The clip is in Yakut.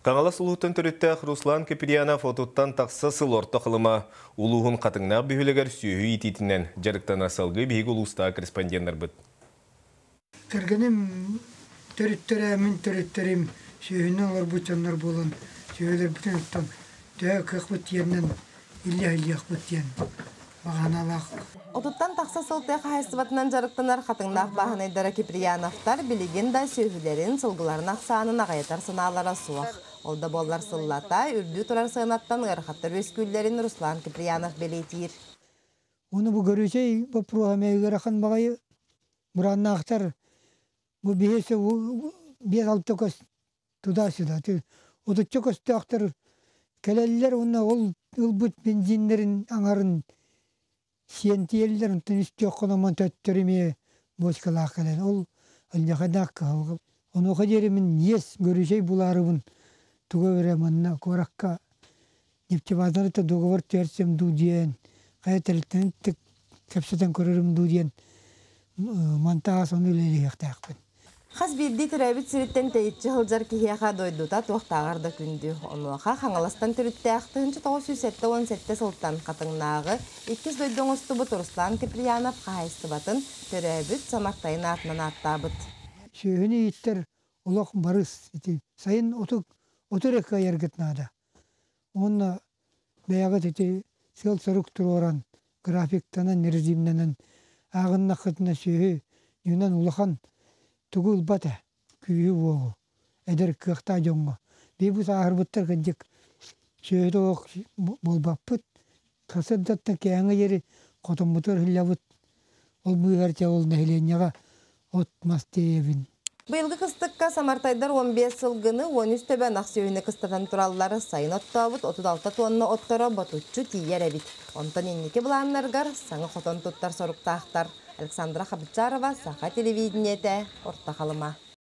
Хаҥалас улууһуттан төрүттээх Руслан Киприянов отуттан тахса сыл Орто Халыма улууһун Хатыҥнаах бөһүөлэгэр сүөһү иитиитинэн дьарыктанар салгыы биһиги улуустааҕы корреспонденнарбыт. Кэргэним төрүттэрэ, мин төрүттэрим сүөһүнэн олорбут дьоннор буолан, сүөһүлэрбитин оттон төһө кыахпыт тиэрнэн иллэһиллиэхпит диэн баҕаналаах. Отуттан тахса сыл тыа хаһаайыстыбатынан дьарыктанар Хатыҥнаах бааһынайдара Киприяновтар билигин да сүөһүлэрин, сылгыларын ахсаанын аҕыйатар санаалара суох. Ол да буоллар сыллата үрдүү турар сыанаттан ыарахаттар үөскүүллэрин Руслан Киприянов бэлиэтиир. Ону бу көрүсэй боппуруоһа эмиэ ыарахан баҕайы. Бурааннаахтар бу биэс 5-6 көс туда-сюда отучча көстөөхтөр кэлэллэр уонна ол ылбыт бензиннэрин аҥарын сиэн тиийэллэр, онтон үс-түөрт хономон төттөрү эмиэ бочкалаах кэлэн ол алдьархайдаах кыһалҕа. Онуоха диэри мин иэс көрүсэй булаарыбын тугу эрэ манна куоракка нефтебазаны договор түһэрсэм дуу диэн, хайа тэрилтэни кэпсэтэн көрөрүм дуу диэн мантаас ону үлэлиэхтээхпин. Хас биирдии төрөөбүт сириттэн тэйиччи сылдьар киһиэхэ дойдута туохтааҕар да күндү. Онуоха Хаҥаластан төрүттээх 1977 сылтан Хатыҥнааҕы иккис дойду оҥостубут Руслан Киприянов хаһаайыстыбатын төрөөбүт Самартайын аатынан ааттаабыт. Сүөһүнү ииттэр олох барыс ити сайын оту оту эрэ кыайаргыт наада. Уонна бэйэҕит ити сыал-сорук туруоран, графиктанан, режимнэнэн ааҕыннаххытына сүөһү ньүнэн улахан тугу ылбат ээ, күүһү-уоҕу, эдэр кыахтаах дьоҥҥо. Биһи бу сааһырбыттар кырдьык сүөһүтэ олох буолбаппыт. Сарсыардаттан киэһэҥҥэ диэри хотоммутугар иһиллэбит. Ол быыһыгар чэ ол нэһилиэнньэҕэ от-мас тиэйэбин. Быйылгы кыстыкка самартайдар 15 сылгыны, 13 төбө ынах сүөһүнү кыстатан тураллар. Сайын оттообут 36 тонна отторо ботуччу тиийэр эбит. Онтон инники былааннарыгар саҥа хотон туттар соруктаахтар. Александра Хабычарова, Саха телевидениетэ, Орто Халыма.